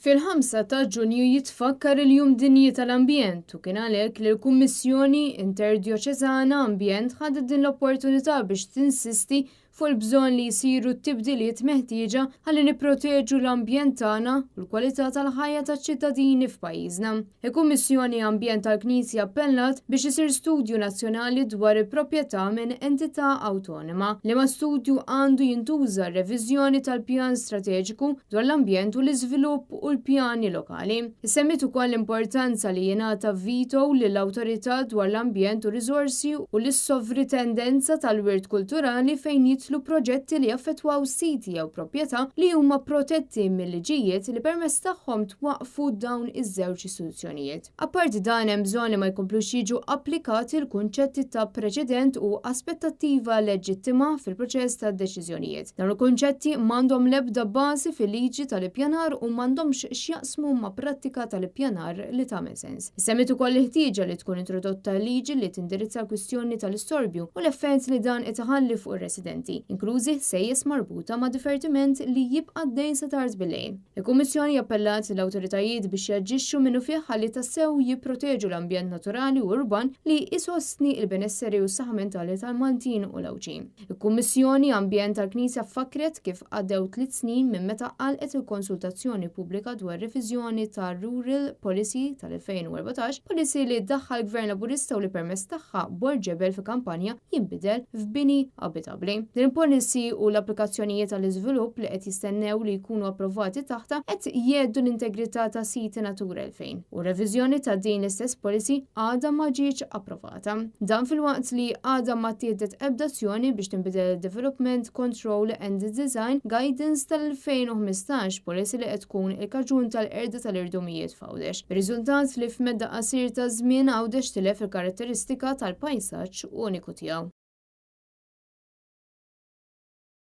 Fil-5 ta' Ġunju jitfakkar il-Jum Dinji tal-Ambjent u kien għalhekk li l-Kummissjoni Interdjoċesana Ambjent ħadet din l-opportunità biex tinsisti fuq il-bżonn li jsiru t-tibdiliet meħtieġa ħalli nipproteġu l-ambjent tagħna u l-kwalità tal-ħajja taċ-ċittadini f'pajjiżna. Il-Kummissjoni Ambjent tal-Knisja appellat biex isir studju nazzjonali dwar il-proprjetà minn entità awtonoma, liema studju għandu jintuża r-reviżjoni tal-Pjan Strateġiku dwar l-Ambjent u l-Iżvilupp u l-pjani lokali. Issemmiet ukoll l-importanza li jingħata veto lill-Awtorità dwar l-Ambjent u Riżorsi u lis-Sovritendenza tal-Wirt Kulturali fejn jidħlu proġetti li jaffettwaw siti jew proprjetà li huma protetti mil-liġijiet li permezz tagħhom twaqqfu dawn iż-żewġ istituzzjonijiet. Apparti dan hemm bżonn li ma jkomplux jiġu applikati l-kunċetti ta' preċedent u aspettattiva leġittima fil-proċess ta' deċiżjonijiet. Dawn il-kunċetti m'għandhom l-ebda bażi fil-liġi tal-ippjanar u m'għandhomx x'jaqsmu ma' prattika tal-ippjanar li tagħmel sens. Issemmiet ukoll il-ħtieġa li tkun introdotta liġi li tindirizza l-kwistjoni tal-istorbju u l-effett li dan qed iħalli fuq ir-residenti, inklużi ħsejjes marbuta ma' divertiment li jibqa' għaddej sa tard bil-lejl. Il-Kummissjoni appellat lill-awtoritajiet biex jaġixxu minnufih ħalli tassew jipproteġu l-ambjent naturali u urban li jsostni l-benesseri u s-saħħa mentali tal-Maltin u l-Għawdxin. Il-Kummissjoni Ambjent tal-Knisja fakkret kif għaddew 3 snin minn meta għalqet il-konsultazzjoni pubblika dwar reviżjoni ta' Rural Policy tal-2014, policy li daħħal Gvern Laburista u li permezz tagħha Borġ Ġebel fi kampanja jinbidel f'bini abitabli. Din il-policy u l-applikazzjonijiet għall-iżvilupp li qed jistennew li jkunu approvati taħtha qed jheddu l-integrità ta' siti Natura 2000 u reviżjoni ta' din l-istess policy għadha ma ġietx approvata. Dan filwaqt li għadha ma ttieħdet ebda azzjoni biex tinbidel Development Control and Design Guidance tal-2015, policy li qed tkun il-kaġun tal-qerda tal-irdumijiet f'Għawdex. Riżultat li f'medda qasir ta' żmien Għawdex tilef il-karatteristika tal-pajsaġġ uniku tiegħu.